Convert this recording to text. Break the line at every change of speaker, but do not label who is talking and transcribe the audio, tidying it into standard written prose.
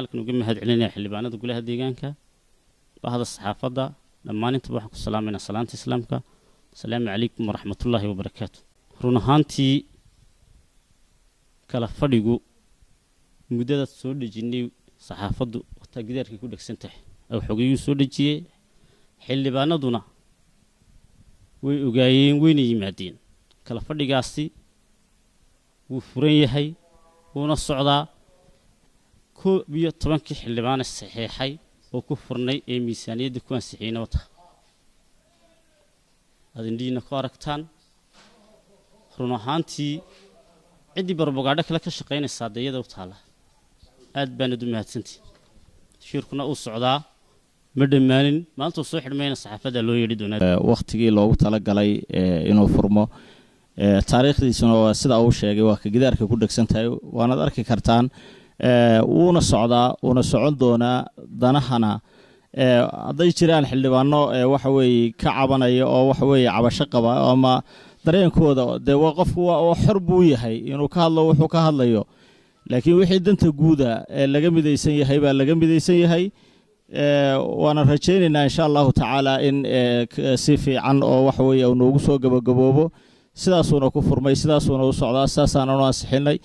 Halkan uga mahad celinaya xildhibaanada golaha deegaanka, bahda saxaafadda, dhammaan intaba waxaan ku salaamaynaa salaanta islaamka: asalaamu calaykum waraxmatullaahi wabarakaatu. Run ahaantii kala fadhigu muddadaad soo dhejinnay, saxaafaddu wataa gidaarkay ku dhegsan tahay, xogayuu soo dhejiyey, xildhibaanaduna way ogaayeen, wayna yimaadeen. Kala fadhigaasi wuu furan yahay, wuuna socdaa. 11-kii xildhibaane saxeexay oo ku furnay ee miisaaniyadda ku ansixiyeyna wata aad indhihiina ku aragtaan. Run ahaantii ciddii barbogaadho kale ka shaqaynaysaa dee iyada u taalla. Aad baanad u mahadsantihi. Shirkuna uu socdaa, ma dhammaanin, maalintuu soo xidhmayna saxaafadda loo yeedhi doonaa.
Wakhtigii loogu talagalay inuu furmo, taariikhdiisuna waa sida uu sheegay, waa ka gidaarka ku dhegsan tahay, waanaad arki kartaan. Wuuna socdaa, wuuna socon doonaa. Danahana hadday jiraan xildhibaano waxa weeye ka cabanaya oo waxa weeye cabasho qaba ama dareenkooda, dee waa qofku waa xor buu yahay inuu ka hadlo wuxuu ka hadlayo, laakiin wixii danta guuda ee laga midaysan yahay baa laga midaysan yahay. Waana rajaynaynaa insha Allahu tacaala in si fiican oo waxa weeye uu noogu soo gabagaboobo. Sidaasuuna ku furmay, sidaasuuna u socdaa, sidaasaananu ansixinay.